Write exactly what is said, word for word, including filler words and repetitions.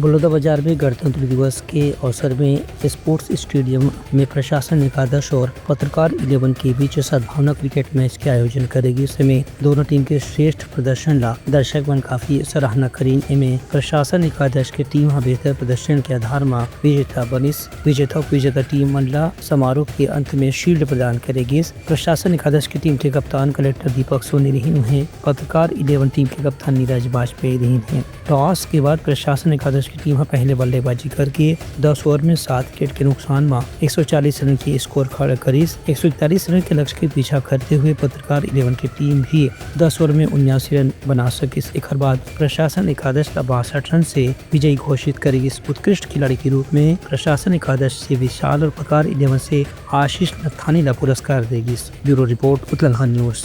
बलौदाबाजार में गणतंत्र दिवस के अवसर में स्पोर्ट्स स्टेडियम में प्रशासन एकादश और पत्रकार इलेवन के बीच सद्भावना क्रिकेट मैच के आयोजन करे गिस। एमे दोनों टीम के श्रेष्ठ प्रदर्शन ला दर्शक मन काफी सराहना करीन। एमे प्रशासन एकादश के टीम ह बेहतर प्रदर्शन के आधार म विजेता बनिस। विजेता, उपविजेता टीम मन ला समारोह के अंत में शील्ड प्रदान करे गिस। प्रशासन एकादश की टीम के कप्तान कलेक्टर दीपक सोनी रहिन हे। पत्रकार इलेवन टीम के कप्तान नीरज वाजपेयी रहिन हे। टॉस के बाद प्रशासन एकादश की टीम ह पहले बल्लेबाजी करके दस ओवर में सात विकेट के नुकसान म एक सौ चालीस रन के स्कोर खड़ा करिस। एक सौ इकतालीस रन के लक्ष्य के पीछा करते हुए पत्रकार इलेवन की टीम भी दस ओवर में उन्यासी रन बना सकिस। एकर बाद प्रशासन एकादश ला बासठ रन से विजयी घोषित करे गिस। उत्कृष्ट खिलाड़ी के रूप में प्रशासन एकादश से विशाल और पत्रकार इलेवन से आशीष नथानी ला पुरस्कार दे गिस। ब्यूरो रिपोर्ट, उतलंघा न्यूज।